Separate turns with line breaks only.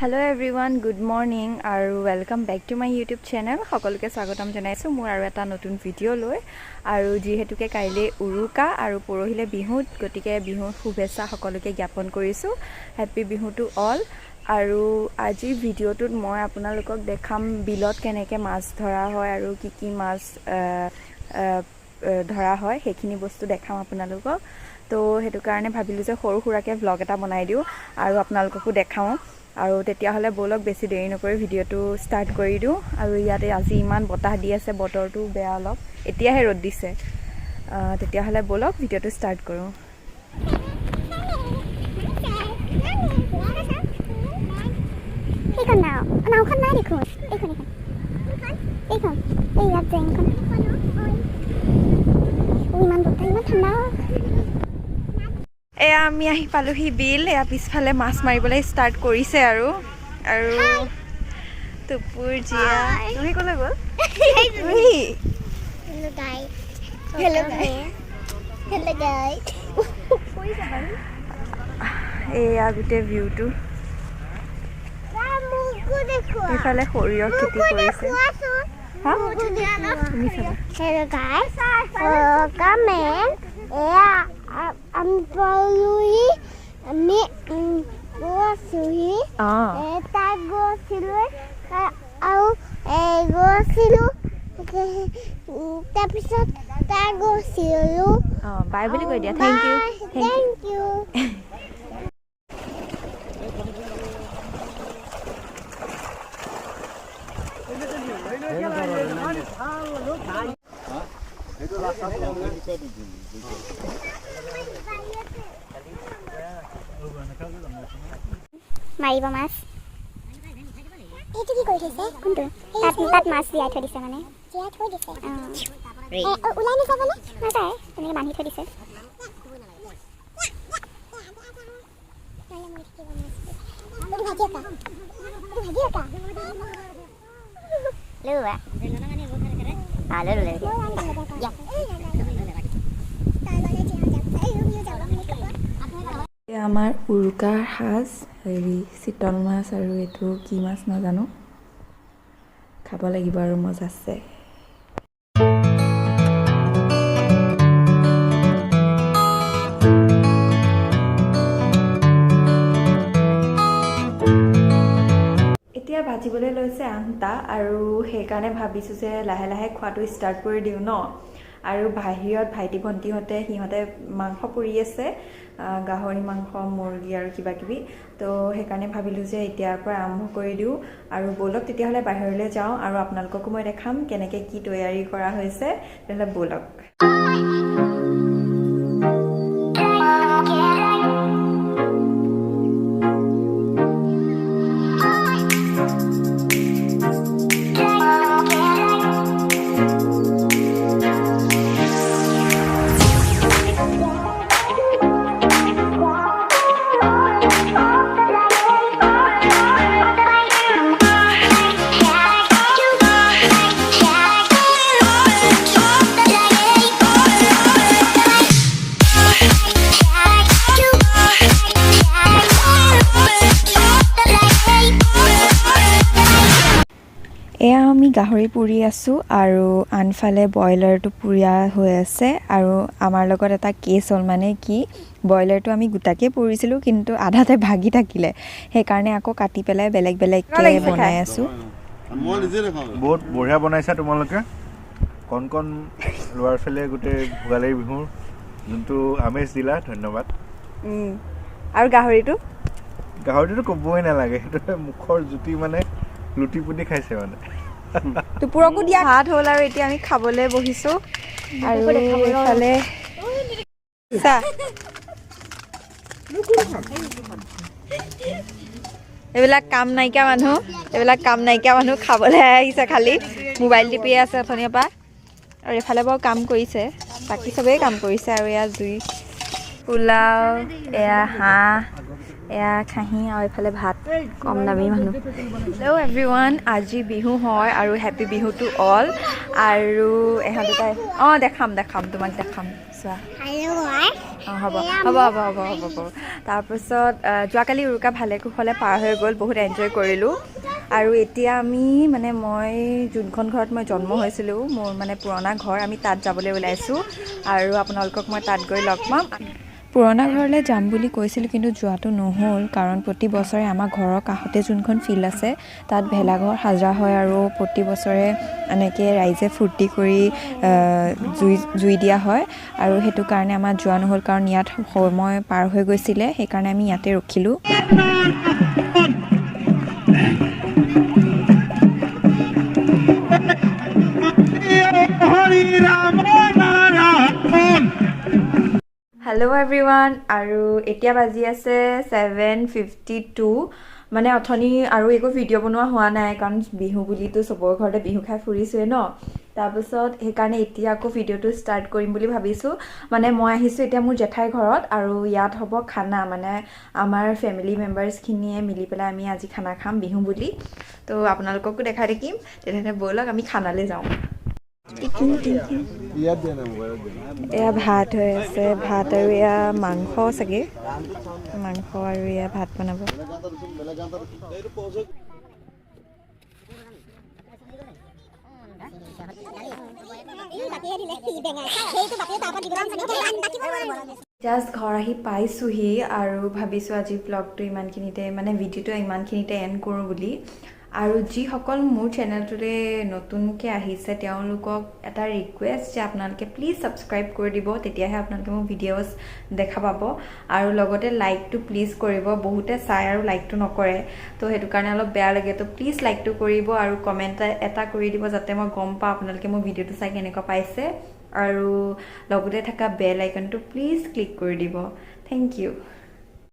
Hello' everyone, good morning আৰু welcome back to my YouTube channel. সকলোকে স্বাগতম জনাইছোঁ মোৰ আৰু এটা নতুন ভিডিঅ' লৈ। আৰু যিহেতুকে কাইলৈ উৰুকা আৰু পৰহিলৈ বিহুত, গতিকে বিহুৰ শুভেচ্ছা সকলোকে জ্ঞাপন কৰিছোঁ। Happy Bihu to all. আৰু আজিৰ ভিডিঅ'টোত মই আপোনালোকক দেখাম বিলত কেনেকৈ মাছ ধৰা হয় আৰু কি কি মাছ ধৰা হয়, সেইখিনি বস্তু দেখাম আপোনালোকক। তো সেইটো কাৰণে ভাবিলোঁ যে সৰু সুৰাকৈ ভ্লগ এটা বনাই দিওঁ আৰু আপোনালোককো দেখাওঁ। আৰু তেতিয়াহ'লে ব'লক, বেছি দেৰি নকৰি ভিডিঅ'টো ষ্টাৰ্ট কৰি দিওঁ। আৰু ইয়াতে আজি ইমান বতাহ দি আছে, বতৰটো বেয়া অলপ, এতিয়াহে ৰ'দ দিছে। তেতিয়াহ'লে ব'লক, ভিডিঅ'টো ষ্টাৰ্ট কৰোঁ।
সেইখন নাও, নাওখন নাই দেখোন। এইখন, এইখন, এইখন, এই ইয়াত যে এইখন। অ, ইমান বতাহ, ইমান ঠাণ্ডা।
এয়া আমি আহি পালোহি বিল। এয়া পিছফালে মাছ মাৰিবলৈ ষ্টাৰ্ট কৰিছে আৰু টুপুৰ, জীয়া, তুমি ক'লৈ গ'ল? Ruhi.
Hello guys, hello guys, hello guys.
এয়া গোটেই ভিউটো। এইফালে সৰিয়হ খেতি কৰিছে। হা, তুমি চাবা।
Hello' guys, welcome. এয়া আমি পালোহি, আমি গৈছোহি। তাত গৈছিলোঁ আৰু গৈছিলোঁ, তাৰপিছত তাত গৈছিলোঁ।
অঁ, বাই বুলি কৈ দিয়া। Thank U, thank U.
Thank U. মাৰিব মাছ। এইটো কি কৰি থৈছে? কোনটো? তাত মাছ জীয়াই থৈ দিছে, মানে জীয়াই থৈ দিছে। অঁ, ওলাই নাযাবনে? নাযায়, তেনেকৈ বান্ধি থৈ দিছে। নহ'লে মৰি থাকিব মাছবোৰ। এইটো ভাজি আঁকা, এইটো ভাজি আঁকা।
Lu ah. Ah, lu lu. Ya.
এয়া আমাৰ উৰুকাৰ সাজ, হেৰি চিতল মাছ আৰু এইটো কি মাছ নাজানো, খাব লাগিব আৰু মজাছে। এতিয়া বাজিবলৈ লৈছে 8টা আৰু সেইকাৰণে ভাবিছোঁ যে লাহে লাহে খোৱাটো ষ্টাৰ্ট কৰি দিওঁ ন। আৰু বাহিৰত ভাইটি ভণ্টিহঁতে, সিহঁতে মাংস পুৰি আছে, গাহৰি মাংস, মুৰ্গী আৰু কিবা কিবি। তো সেইকাৰণে ভাবিলোঁ যে এতিয়াৰ পৰা আৰম্ভ কৰি দিওঁ। আৰু ব'লক তেতিয়াহ'লে বাহিৰলৈ যাওঁ আৰু আপোনালোককো মই দেখাম কেনেকৈ কি তৈয়াৰী কৰা হৈছে। তেতিয়াহ'লে ব'লক। এয়া আমি গাহৰি পুৰি আছোঁ আৰু আনফালে ব্ৰইলাৰটো পুৰা হৈ আছে। আৰু আমাৰ লগত এটা কেছ হ'ল, মানে কি, ব্ৰইলাৰটো আমি গোটাকৈ পুৰিছিলোঁ কিন্তু আধাতে ভাগি থাকিলে, সেইকাৰণে আকৌ কাটি পেলাই বেলেগ বেলেগকৈ বনাই আছোঁ।
মই নিজে নাখাওঁ।
বহুত বঢ়িয়া বনাইছা তোমালোকে। কণ কণ ল'ৰা ছোৱালীয়ে গোটেই ভোগালী বিহুৰ যোনটো আমেজ দিলা, ধন্যবাদ।
আৰু গাহৰিটো?
গাহৰিটোতো ক'বই নালাগে, সেইটো মুখৰ জুতি, মানে লুটি পুটি খাইছে মানে।
টুপুৰকো দিয়া। ভাত হ'ল আৰু এতিয়া আমি খাবলৈ বহিছোঁ। আৰু এইফালে চা, এইবিলাক কাম নাইকিয়া মানুহ, এইবিলাক কাম নাইকিয়া মানুহ খাবলৈ আহিছে, খালি মোবাইল টিপিয়ে আছে অথনিৰ পৰা। আৰু এইফালে বাৰু কাম কৰিছে, বাকী চবেই কাম কৰিছে। আৰু এয়া জুই, পোলাও, এয়া হাঁহ। এয়া খাহী আৰু এইফালে ভাত। কম দামী মানুহ। হেল্ল' এভৰিৱান, আজি বিহু হয় আৰু হেপী বিহু টু অল। আৰু এহঁত দুটাই অঁ দেখাম দেখাম তোমাক দেখাম, চোৱা। অঁ হ'ব হ'ব হ'ব হ'ব হ'ব হ'ব। তাৰপিছত যোৱাকালি উৰুকা ভালে কুশলে পাৰ হৈ গ'ল, বহুত এনজয় কৰিলোঁ। আৰু এতিয়া আমি মানে মই যোনখন ঘৰত মই জন্ম হৈছিলোঁ, মোৰ মানে পুৰণা ঘৰ, আমি তাত যাবলৈ ওলাইছোঁ আৰু আপোনালোকক মই তাত গৈ লগ পাম। পুৰণা ঘৰলৈ যাম বুলি কৈছিলোঁ, কিন্তু যোৱাটো নহ'ল, কাৰণ প্ৰতি বছৰে আমাৰ ঘৰৰ কাষতে যোনখন ফিল্ড আছে তাত ভেলাঘৰ সাজা হয় আৰু প্ৰতি বছৰে এনেকৈ ৰাইজে ফূৰ্তি কৰি জুই জুই দিয়া হয়। আৰু সেইটো কাৰণে আমাৰ যোৱা নহ'ল, কাৰণ ইয়াত সময় পাৰ হৈ গৈছিলে, সেইকাৰণে আমি ইয়াতে ৰখিলোঁ। হেল্ল' এভৰিৱান, আৰু এতিয়া বাজি আছে 7:52। মানে অথনি আৰু একো ভিডিঅ' বনোৱা হোৱা নাই, কাৰণ বিহু বুলিতো চবৰ ঘৰতে বিহু খাই ফুৰিছোৱে ন। তাৰপিছত সেইকাৰণে এতিয়া আকৌ ভিডিঅ'টো ষ্টাৰ্ট কৰিম বুলি ভাবিছোঁ। মানে মই আহিছোঁ এতিয়া মোৰ জেঠাইৰ ঘৰত আৰু ইয়াত হ'ব খানা, মানে আমাৰ ফেমিলি মেম্বাৰ্ছখিনিয়ে মিলি পেলাই আমি আজি খানা খাম বিহু বুলি। তো আপোনালোককো দেখাই থাকিম। তেতিয়াহ'লে ব'লক আমি খানালৈ যাওঁ। এয়া ভাত হৈ আছে, ভাত আৰু এয়া মাংস চাগে, মাংস আৰু এয়া ভাত বনাব। জাষ্ট ঘৰ আহি পাইছোঁহি আৰু ভাবিছোঁ আজি ব্লগটো ইমানখিনিতে, মানে ভিডিঅ'টো ইমানখিনিতে এণ্ড কৰোঁ বুলি। আৰু যিসকল মোৰ চেনেলটোলৈ নতুনকৈ আহিছে তেওঁলোকক এটা ৰিকুৱেষ্ট যে আপোনালোকে প্লিজ ছাবস্ক্ৰাইব কৰি দিব, তেতিয়াহে আপোনালোকে মোৰ ভিডিঅ'ছ দেখা পাব। আৰু লগতে লাইকটো প্লিজ কৰিব, বহুতে চাই আৰু লাইকটো নকৰে, তো সেইটো কাৰণে অলপ বেয়া লাগে। তো প্লিজ লাইকটো কৰিব আৰু কমেণ্ট এটা কৰি দিব, যাতে মই গম পাওঁ আপোনালোকে মোৰ ভিডিঅ'টো চাই কেনেকুৱা পাইছে। আৰু লগতে থকা বেল আইকনটো প্লিজ ক্লিক কৰি দিব। Thank you.